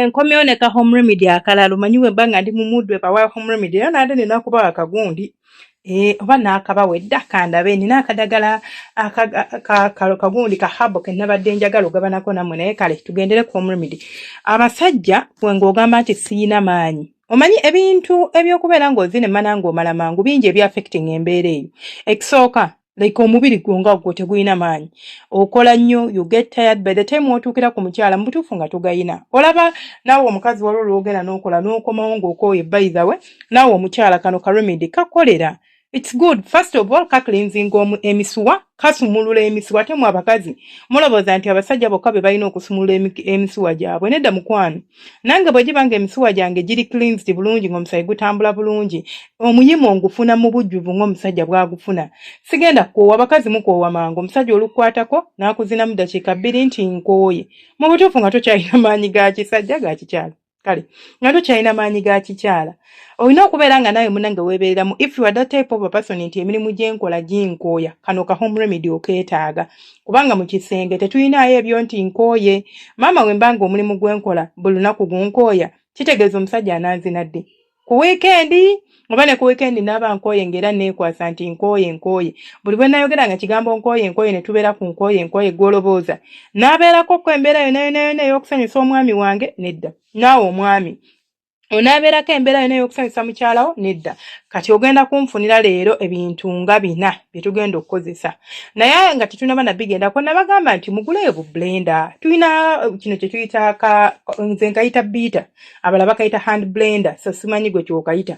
Nkomyewo ne ka home remedy akalala. Omanyi bwe mba nga ndi mu mood ebawa home remedy, era nate nina kubawa akagundi, oba n'akabawa edda. Kandabe, nina akadagala kagundi ka herbal ke nabadde njagala ogabanako nammwe, naye kale tugendere ku home remedy. Abasajja, gwe ng'ogamba nti siyina maanyi, omanyi ebintu ebyokubeera ng'ozina emmana ng'omala mangu bingi ebya affecting embeera eyo. Ekisooka, like omubiri gwo nga gwo tegulina maanyi, okola nnyo, you get tired by the time otuukira ku mukyala, mu butuufu nga togayina. Olaba naawe omukazi, waliwo lwogenda n'okola n'okomawo ng'okooye. By the way, naawe omukyala, kano ka remedy kakolera. It's good. First of all, ka cleansing emisuwa, kasumulula emisuwa. Ate mu abakazi mulowooza nti abasajja bokka be balina okusumulula emisuwa gyabwe. Nedda mukwano, nange bwe giba nga emisuwa gyange giri cleansed bulungi, ng'omusaayi gutambula bulungi, omuyimo ngufuna mu bujjuvu ng'omusajja bw'agufuna. Sigenda kukoowa. Abakazi mukoowa mangu. Omusajja olukukwatako n'akuzinamu dakiika 2 nti nkooye. Mu butuufu nga tokyalina maanyi ga kisajja, ga kikyala. Kale nga tokyalina maanyi ga kikyala, olina okubeera nga naawe munange weebeereramu. If you are that type of a person nti emirimu gyenkola ginkooya, kano ka home remedy okeetaaga, kubanga mu kisenge tetulinayo ebyo nti nkooye. Maama, we mbanga omulimu gwenkola buli lunaku gunkooya, kitegeeza omusajja ananzina ddi? Ku weekend? Oba ne ku weekend naaba nkooye, ng'era neekwasa nti nkooye, nkooye. Buli bwe nayogera nga kigambo nkooye, nkooye, ne tubeera ku nkooye, nkooye. Gw'olobooza n'abeerako ko embeera yonna yonna yonna ey'okusanyusa omwami wange? Nedda. Naawe omwami, onaabeerako embeera yonna ey'okusanyusa mukyalawo? Nedda. Kati ogenda kunfunira leero ebintu nga bina bye tugenda okukozesa, naye nga tetunaba nabigendako, nabagamba nti muguleyo bu blender. Tulina kino kye tuyita ka, nze nkayita beater, abalala bakayita hand blender, so simanyi gwe kyokayita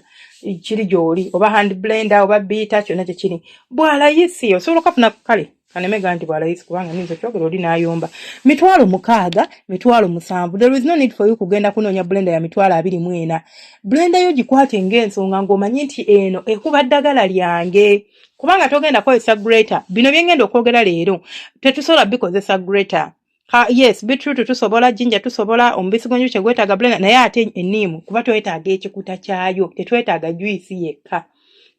kiri gy'oli, oba hand blender oba beater, kyonna kyekiri bwalayisi, osobola okafuna. Kale kanemega nti bwalayisi, kubanga ninza kyogera oli n'ayomba. 600,000, 700,000. There is no need for you kugenda kunoonya blender ya 24,000. Blender yo gikwate ng'ensonga ng'omanyi nti eno ekuba ddagala lyange, kubanga togenda kukozesa grater. Bino byengenda okwogera leero tetusobola bikozesa grater. Ha, yes, beetroot tusobola, ginger tusobola, omubisi gw'enjuki tegwetaaga blender, naye ate enniimu kuba twetaaga ekikuta kyayo, tetwetaaga juice yekka,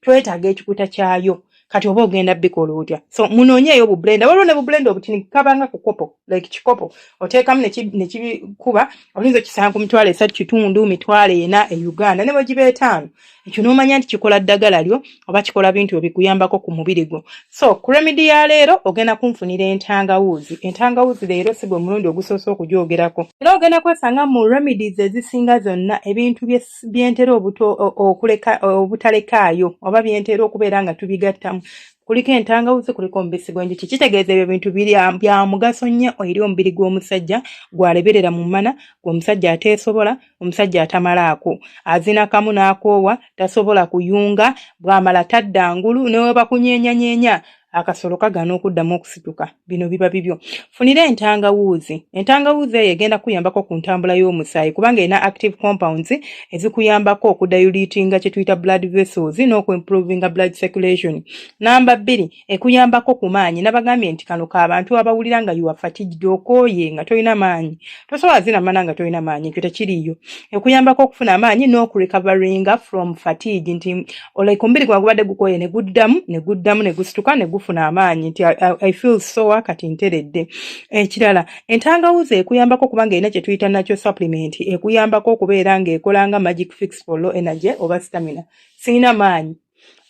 twetaaga ekikuta kyayo. Kati oba ogenda bikola otya? So munoonyeeyo bu blender. Waliwo ne bu blender obutini, kabanga kukopo, like kikopo oteekamu nekibikuba. Oyinza okisanga ku 3,500, 400,000 e Uganda, ne bwe giba 500. Ekyo n'omanya nti kikola ddagala lyo oba kikola bintu ebikuyambako ku mubiri gwo. So ku remedy ya leero ogenda kunfunira entangawuuzi. Entangawuuzi leero si gwe mulundi ogusoose okugyogerako, era ogenda kwesanga mu remedies ezisinga zonna ebintu byentera okuleka obutalekaayo oba byentera okubeera nga tubigattamu, kuliko entangawuzi, kuliko omubisi gw'enjuki. Kitegeeza ebyo bintu bya mugaso nnyo eri omubiri gw'omusajja gwaleberera mu mmana, gw'omusajja ateesobola, omusajja atamalaako, azina kamu n'akoowa, tasobola kuyunga, bw'amala tadda ngulu, ne we bakunyeenyanyeenya akasolo kagaana okuddamu okusituka. Bino biba bibyo. Funira entangawuuzi. Entangawuuzi eyo egenda kuyambako ku ntambula y'omusaayi, kubanga erina active compounds ezikuyambako okudilatinga kye tuyita blood vessels n'okuimprovinga blood circulation. Namba 2, ekuyambako ku maanyi. Nabagambye nti kano k'abantu abawulira nga you are fatigued, okooye, nga tolina maanyi, tosobola zinamana nga tolina maanyi, ekyo tekiriiyo. Ekuyambako okufuna amaanyi n'okurecoveringa from fatigue, nti like omubiri gwange gubadde gukooye, ne guddamu, ne guddamu, ne gusituka, ne gufuna amaanyi, nti I feel so kati nteredde. Ekirala, entangawuzi ekuyambako kubanga erina kye tuyita nakyo supplement, ekuyambako okubeera ng'ekola nga magic fix for low energy oba stamina. Sirina maanyi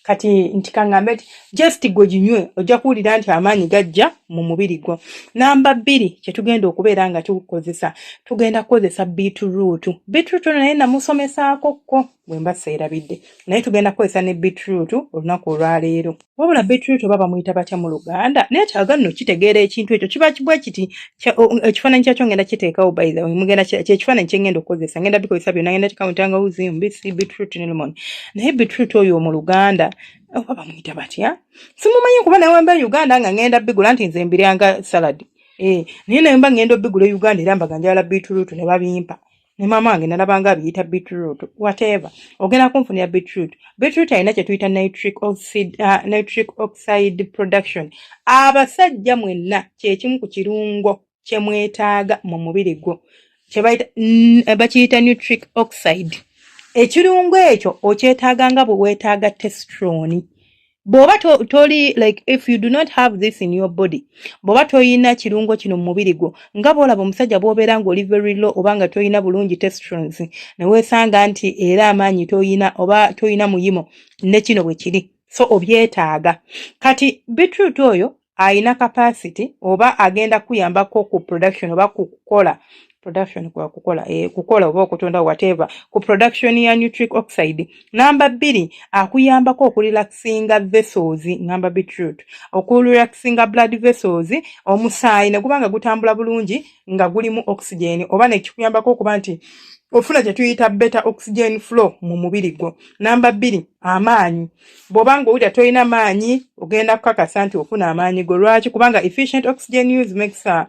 kati, nti kaŋŋambe nti just gwe ginywe, ojja kuwulira nti amaanyi gajja mu mubiri gwo. Namba 2, kye tugenda okubeera nga tukozesa, tugenda kukozesa beetroot. Beetroot ono naye namusomesaako kko bwe mba seerabidde, naye tugenda kukozesa ne beetroot olunaku olwaleero. Wabula beetroot oba bamuyita batya mu Luganda? Neetaaga nno kitegeera ekintu ekyo kiba bwe kiti. Ekifaananyi kyakyo ngenda kiteekawo. By the way, mugenda kyekifaananyi kye ngenda okukozesa, ngenda bikozesa byonna, ngenda teekamu entangawuzi, omubisi, beetroot ne lemon. Naye beetroot oyo mu Luganda oba bamuyita batya? Simumanyi, kuba nawe mba Uganda nga ngenda bigula nti nze mbiryanga salad, naye naye mba ngenda obigula e Uganda, era mbaga njagala beetroot ne babimpa, ne maama wange nalabanga abiyita beetroot. Whatever, ogenda kunfunira beetroot. Beetroot alina kye tuyita nitric oxide production. Abasajja mwenna, kyekimu ku kirungo kye mwetaaga mu mubiri gwo kye bakiyita nitric oxide. Ekirungo ekyo okyetaaga nga bwe weetaaga testosterone. Bw'oba toli like, if you do not have this in your body, bw'oba toyina kirungo kino mu mubiri gwo, nga bw'olaba omusajja bw'obeera ng'oli very low oba nga toyina bulungi testosterone, ne weesanga nti era amaanyi toyina oba toyina muyimo, ne kino bwe kiri. So obyetaaga. Kati beetroot oyo ayina capacity oba agenda kuyambako ku production oba ku kukola production, kwa kukola, kukola oba okutonda, whatever, ku production ya nitric oxide. Namba 2, akuyambako okurelaxinga vessels. Ngamba beetroot okurelaxinga blood vessels, omusaayi ne guba nga gutambula bulungi nga gulimu oxygen, oba nekikuyambako okuba nti ofuna kye tuyita better oxygen flow mu mubiri gwo. Namba 2, amaanyi. Bw'oba ng'owulira tolina maanyi, ogenda kukakasa nti ofuna amaanyi go. Lwaki? Kubanga efficient oxygen use makes a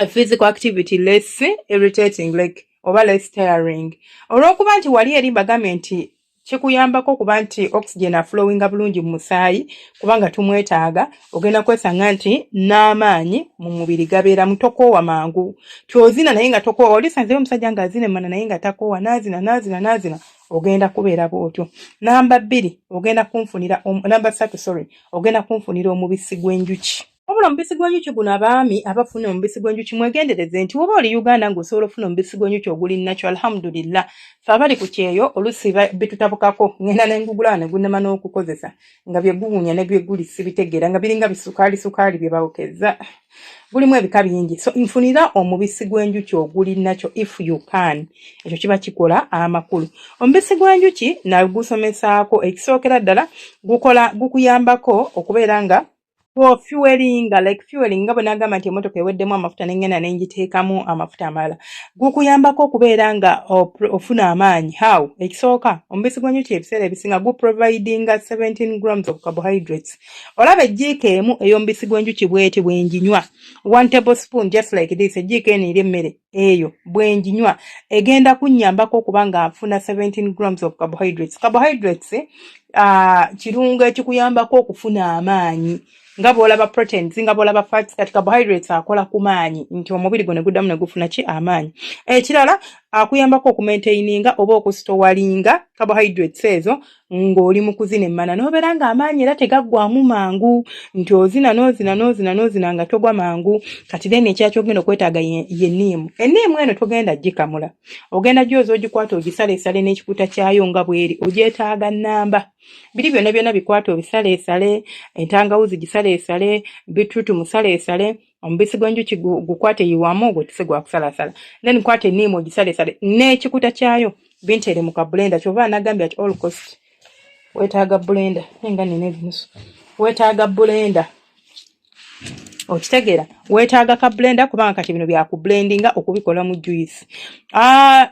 physical activity less irritating, like oba less tiring, olw'okuba nti wali eri mbagambye nti kikuyambako okuba nti oxygen aflowinga bulungi mu musaayi, kubanga tumwetaaga. Ogenda kwesanga nti n'amaanyi mu mubiri gabeeramu, tokoowa mangu, tyozina naye nga tokoowa. Olisanzeyo omusajja ng'azina emmana naye nga takoowa, n'azina, n'azina, n'azina. Ogenda kubeera bw'otyo. Namba 2, ogenda kunfunira, namba 3, sorry, ogenda kunfunira omubisi gw'enjuki. Wabula omubisi gw'enjuki guno, abaami abafuna omubisi gw'enjuki mwegendereze nti woba oli Uganda ng'osobola okufuna omubisi gw'enjuki oguli nakyo, alhamdulillah. Fe abali ku kyeyo oluusi bitutabukako, ngenda ne ngugula ne gunnema n'okukozesa, nga bye guwunya ne bye guli sibitegeera, nga biringa bisukaali sukaali bye bawokeza, gulimu ebika bingi. So nfunira omubisi gw'enjuki oguli nakyo if you can, ekyo kiba kikola amakulu. Omubisi gw'enjuki nagusomesaako, ekisookera ddala gukola gukuyambako okubeera nga fuelinga, like fueling, nga bwe nagamba nti emmotoka eweddemu amafuta nengenda nengiteekamu amafuta amalala. Gukuyambako okubeera nga ofuna amaanyi. How? Ekisooka, omubisi gw'enjuki ebiseera ebisinga guprovidinga 17 grams of carbohydrates. Olaba ejjiiko emu ey'omubisi gw'enjuki bweti bwenjinywa, 1 tablespoon, just like this, ejjiiko eno eri emmere eyo bwenjinywa egenda kunnyambako okuba nga nfuna 17 grams of carbohydrates. Carbohydrates kirungo ekikuyambako okufuna amaanyi, nga bw'olaba proteins, nga bw'olaba fats. Kati carbohydrates akola ku maanyi nti omubiri gwo ne guddamu ne gufuna ki? Amaanyi. Ekirala, akuyambako okumaintaininga oba okustowalinga carbohydrates ezo ng'oli mu kuzina emmana, n'obeera ng'amaanyi era tegaggwamu mangu, nti ozina n'ozina n'ozina n'ozina nga togwa mangu. Kati then ekirala ky'ogenda okwetaaga ye nniimu. Enniimu eno togenda gikamula, ogenda gyoza, ogikwata, ogisaleesale n'ekikuta kyayo nga bw'eri. Ogyetaaga nnamba biri byonna byonna, bikwata obisaleesale, entangawuzi gisaleesale, beetroot musaleesale, omubisi gw'enjuki gukwate yiwamu, ogwo tisi gwakusalaasala, then kwata enniimu ogisaleesale n'ekikuta kyayo, binteere mu kablender. Kyova nagambye at all cost weetaaga blender, naye nga nina ebinusu. Weetaaga blender, okitegeera? Weetaaga ka blender, kubanga kati bino byakublendinga okubikola mu juice.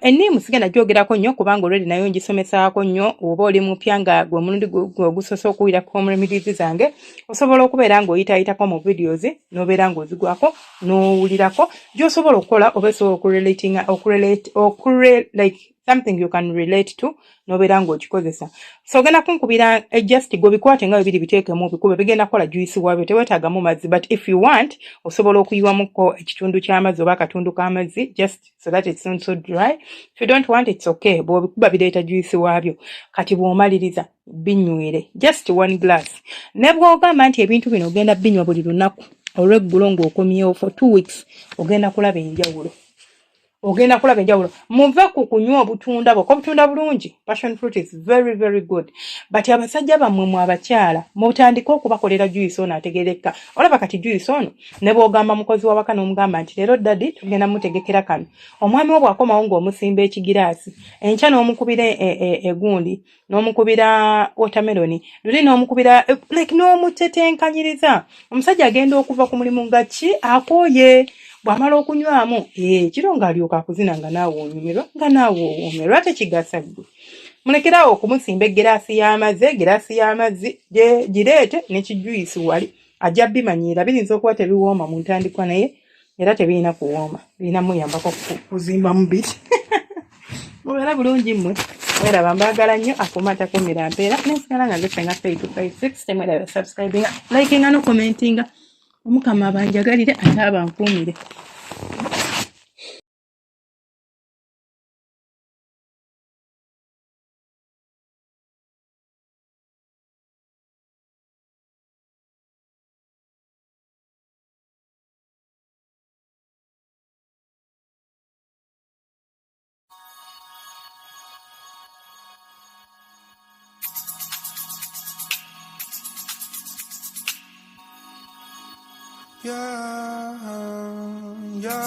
Enniimu sigenda gyogerako nnyo kubanga already nayo ngisomesaako nnyo. Oba oli mupya nga gwe omulundi gwe ogusoose okuwulira home remedies zange, osobola okubeera ng'oyitayitako mu videos n'obeera ng'ozigwako n'owulirako gy'osobola okukola oba osobola okurelatinga, okurelate, like something you can relate to, n'obeera ng'okikozesa. So ogenda kunkubira, just gwe bikwate nga bibiri, biteekemu obikube, bigenda kukola juice waabyo, teweetaagamu mazzi. But if you want, osobola okuyiwamuko ekitundu ky'amazzi oba akatundu k'amazzi, just so that it's not so dry. If you don't want, it's okay. Bw'obikuba bireeta juice waabyo. Kati bw'omaliriza binywere just one glass. Ne bw'ogamba nti ebintu bino ogenda binywa buli lunaku olw'eggulo ng'okomyewo for 2 weeks, ogenda kulaba enjawulo, ogenda kulaba enjawulo. Muve ku kunywa obutunda bwokka. Obutunda bulungi, passion fruit is very very good, but abasajja bammwe, mu abakyala, mutandike okubakolera juice ono ategerekka. Olaba kati juice ono ne bw'ogamba mukozi wawaka n'omugamba nti leero daddy tugenda mutegekera kano, omwami wo bw'akomawo ng'omusimba ekigiraasi, enkya n'omukubira egundi, n'omukubira watermelon, luli n'omukubira, like n'omutetenkanyiriza. Omusajja agenda okuva ku mulimu nga ki akooye, bw'amala okunywamu ekiro ng'alyoka akuzina, nga naawe onyumirwa, nga naawe owoomerwa. Tekigasa ggwe mulekerawo okumusimba egiraasi y'amazzi, egiraasi y'amazzi gireete n'ekijuice wali, ajja bimanyiira. Biyinza okuba tebiwooma mu ntandikwa, naye era tebirina kuwooma, birina muyambako kuzimba mubiri. Mubeera bulungi mmwe, mweraba, mbaagala nnyo. Akuuma atakuumira mpeera, nensigala nga nze Senga 256. Temwerabira subscribinga, likinga no commentinga. Omukama abanjagalire ate abankuumire. Yeah.